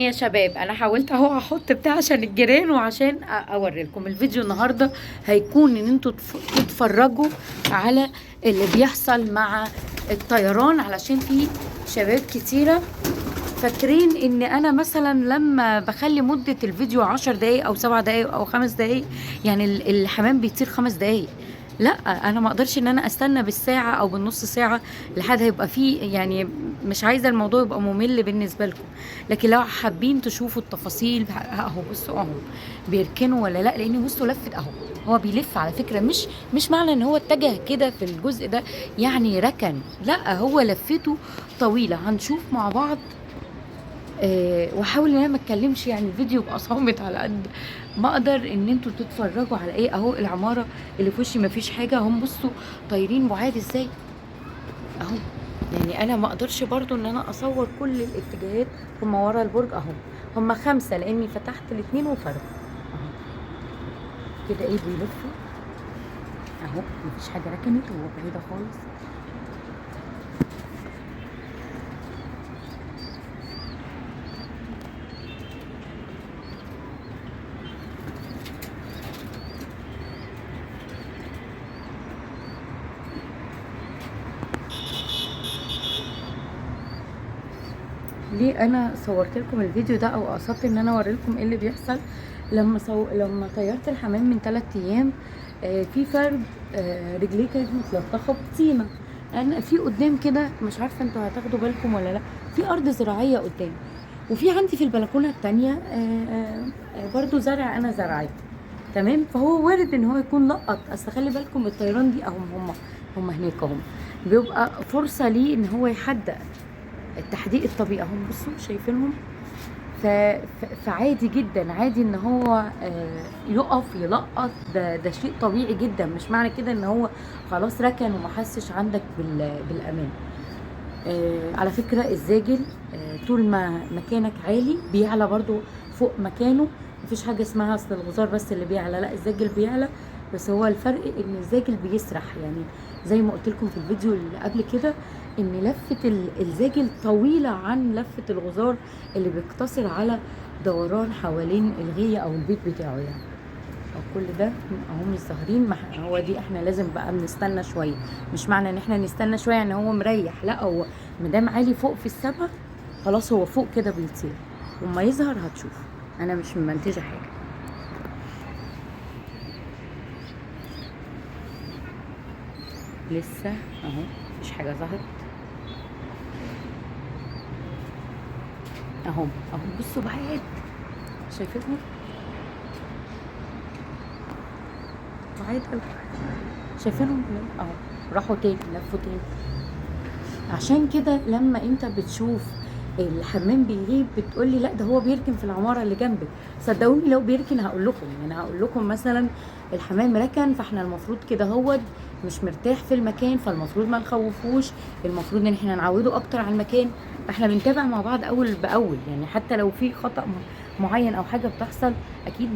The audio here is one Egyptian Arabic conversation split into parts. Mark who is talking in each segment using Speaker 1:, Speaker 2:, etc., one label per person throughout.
Speaker 1: يا شباب انا حاولت اهو احط بتاع عشان الجيران وعشان اوري لكم الفيديو. النهارده هيكون ان انتوا تتفرجوا على اللي بيحصل مع الطيران، علشان في شباب كتيرة فاكرين ان انا مثلا لما بخلي مده الفيديو 10 دقايق او 7 دقايق او 5 دقايق يعني الحمام بيطير 5 دقايق. لا، انا ما اقدرش ان انا استنى بالساعة او بالنص ساعة لحد هيبقى فيه، يعني مش عايزه الموضوع يبقى ممل بالنسبة لكم. لكن لو حابين تشوفوا التفاصيل اهو بصوا اهو بيركنوا ولا لا، لان بصوا لفت اهو، هو بيلف على فكرة. مش معنى ان هو اتجه كده في الجزء ده يعني ركن، لا هو لفته طويلة. هنشوف مع بعض. واحاول ان انا ما اتكلمش، يعني الفيديو يبقى صامت على قد ما اقدر ان انتوا تتفرجوا على ايه. اهو العمارة اللي في وشي ما فيش حاجة، هم بصوا طايرين بعاد ازاي اهو. يعني انا ما اقدرش برضو ان انا اصور كل الاتجاهات. هم ورا البرج اهو، هم 5 لاني فتحت الاثنين وفرق اهو كده. ايه بيلفوا اهو، مفيش حاجة ركنت، هو بعيدة خالص. ليه انا صورت لكم الفيديو ده او قصدت ان انا اوري لكم ايه اللي بيحصل لما طيرت الحمام من 3 ايام؟ في فرد رجليه كانت متلطخه بطينه. انا في قدام كده مش عارفه انتوا هتاخدوا بالكم ولا لا، في ارض زراعية قدام، وفي عندي في البلكونه الثانية برضو زرع انا زرعاه، تمام. فهو وارد ان هو يكون لقط. اصل خلي بالكم الطيران دي اهم، هم هناك اهم، بيبقى فرصة ليه ان هو يحدق التحديق الطبيعي. اهم بصوا شايفينهم. فعادي جدا، عادي ان هو يقف يلقط، ده شيء طبيعي جدا. مش معنى كده ان هو خلاص ركن وما حسش عندك بالامان. على فكرة الزاجل طول ما مكانك عالي بيعلى برضو فوق مكانه، مفيش حاجة اسمها اصل الغزار بس اللي بيعلى، لا الزاجل بيعلى، بس هو الفرق ان الزاجل بيسرح. يعني زي ما قلت لكم في الفيديو اللي قبل كده ان لفه الزاجل طويلة عن لفه الغزار اللي بيقتصر على دوران حوالين الغيه او البيت بتاعه. يعني او كل ده اهو مش ظاهرين. هو دي احنا لازم بقى بنستنى شوية. مش معنى ان احنا نستنى شوية ان هو مريح، لا هو مادام عالي فوق في السما خلاص هو فوق كده بيطير، وما يظهر هتشوفه. انا مش منتجه حاجة. لسه اهو مفيش حاجة ظهرت اهو اهو بصوا بعيد، شايفينهم بعيد قوي، شايفينهم اهو، راحوا تاني لفوا تاني. عشان كده لما انت بتشوف الحمام بيغيب بتقولي لا ده هو بيركن في العمارة اللي جنبك. صدقوني لو بيركن هقول لكم، يعني هقول لكم مثلا الحمام ركن، فاحنا المفروض كده هو مش مرتاح في المكان، فالمفروض ما نخوفوش، المفروض ان احنا نعوده اكتر على المكان. فاحنا بنتابع مع بعض اول باول، يعني حتى لو في خطأ معين او حاجة بتحصل اكيد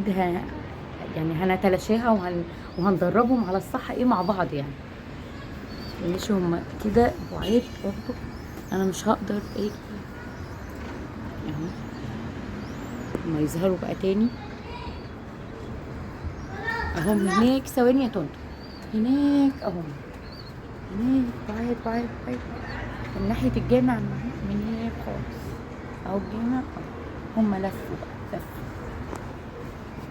Speaker 1: يعني هنتلاشاها وهندربهم على الصح ايه مع بعض. يعني ماشي، هم كده بعيد برضه، انا مش هقدر ايه اهو ما يظهروا بقى تاني اهم هناك. ثواني يا طنط، هناك اهم، هناك بعيد بعيد بعيد من ناحية الجامع، من هناك خالص اهو الجامع اهو. هم لفوا بقى، لفوا.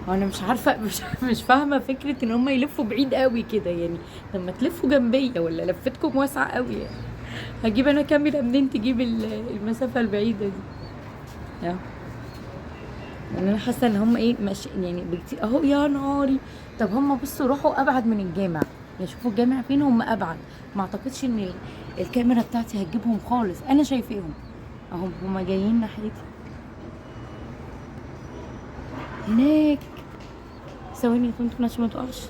Speaker 1: هو انا مش عارفه، مش فاهمه فكرة ان هم يلفوا بعيد قوي كده، يعني لما تلفوا جنبيه ولا لفتكم واسعة قوي يعني. هجيب انا كاميرا منين تجيب المسافة البعيدة دي؟ اهو لان انا حاسه ان هم ايه ماشي يعني بكتير اهو. يا ناري، طب هم بصوا راحوا ابعد من الجامع، يعني شوفوا الجامع فين، هم ابعد. ما اعتقدش ان الكاميرا بتاعتي هتجيبهم خالص، انا شايفاهم اهم، هم جايين ناحيتي هناك. ثواني يا طنط عشان ما تقعش.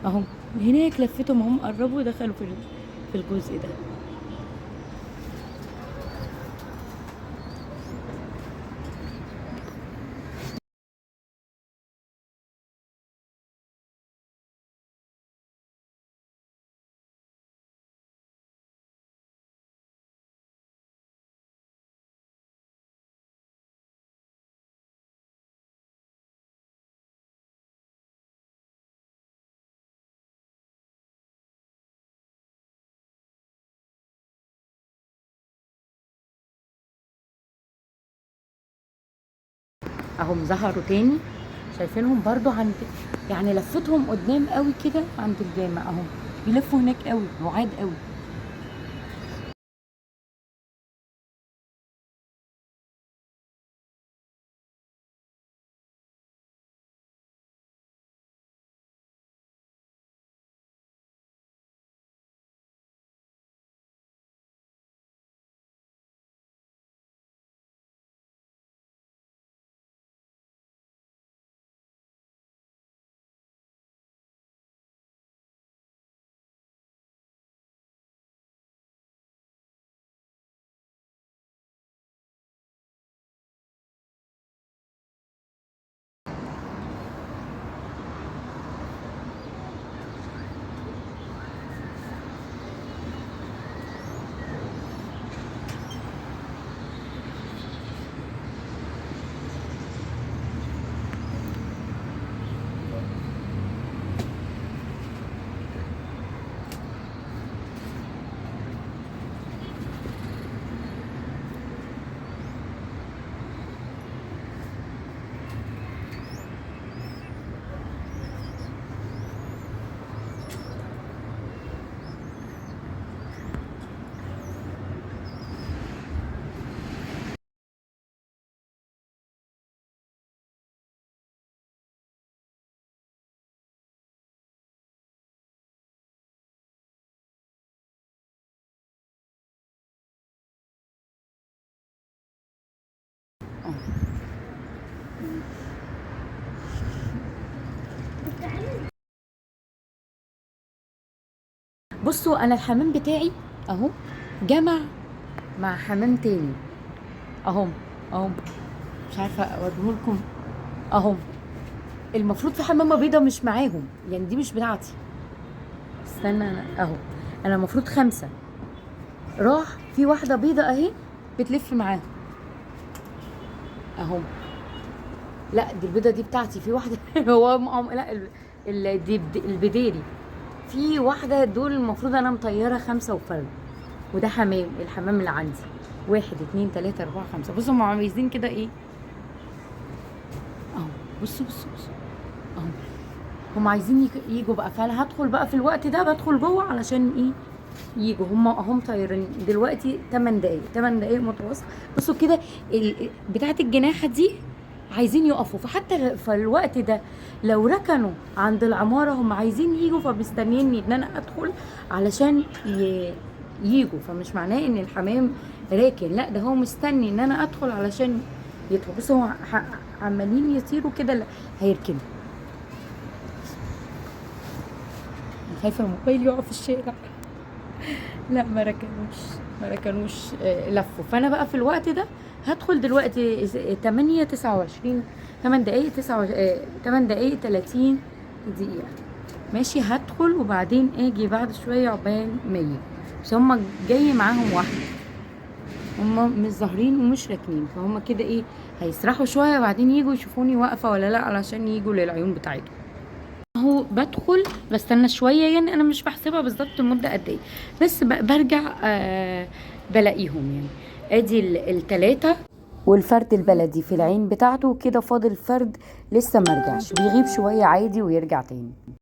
Speaker 1: اهم هناك لفتهم، هم قربوا دخلوا في الجزء ده. اهم ظهروا تاني، شايفينهم برضو عند يعني لفتهم قدام قوي كده عند الجامع اهم، بيلفوا هناك قوي، بعاد قوي. بصوا انا الحمام بتاعي اهو جمع مع حمام تاني اهم اهم، مش عارفه اوريهولكم اهم. المفروض في حمامه بيضة مش معاهم، يعني دي مش بتاعتي. استنى انا اهو، انا المفروض 5، راح في واحدة بيضة اهي بتلف معاهم اهم. لا دي البيضة دي بتاعتي، في واحدة هو لا دي البديري، في واحدة دول المفروض انا مطيره 5 وفرد، وده حمام، الحمام اللي عندي 1 2 3 4 5. بصوا هم عايزين كده ايه اهو، بصوا بصوا بصوا اهو، هم عايزين يجوا بقى. فانا هدخل بقى في الوقت ده، بدخل جوه علشان ايه يجوا. هم اهم طايرين دلوقتي 8 دقايق، 8 دقايق متواصل. بصوا كده بتاعه الجناحه دي عايزين يقفوا، فحتى في الوقت ده لو ركنوا عند العمارة هم عايزين يجوا، فمستنيني ان انا ادخل علشان يجوا. فمش معناه ان الحمام راكن، لا ده هو مستني ان انا ادخل علشان يدخل. بصوا هو عمالين يطيروا كده، هيركنوا. خايفة الموبايل يقع في الشارع. لا ما ركنوش، ما ركنوش، لفوا. فانا بقى في الوقت ده هدخل دلوقتي تمانية تسعة وعشرين، تمن دقايق تسعة تمن دقايق تلاتين دقيقة ماشي. هدخل وبعدين اجي بعد شوية عقبال ما يجي، بس هما جاي معاهم واحدة، هما مش ظاهرين ومش راكنين، فهم كده ايه هيسرحوا شوية بعدين يجوا يشوفوني واقفة ولا لا علشان يجوا للعيون بتاعتهم. اهو بدخل بستنى شوية، يعني انا مش بحسبها بالظبط المدة قد ايه، بس برجع بلاقيهم. يعني ادي التلاتة والفرد البلدي في العين بتاعته كده، فاضل فرد لسه ما رجعش، بيغيب شوية عادي ويرجع تاني.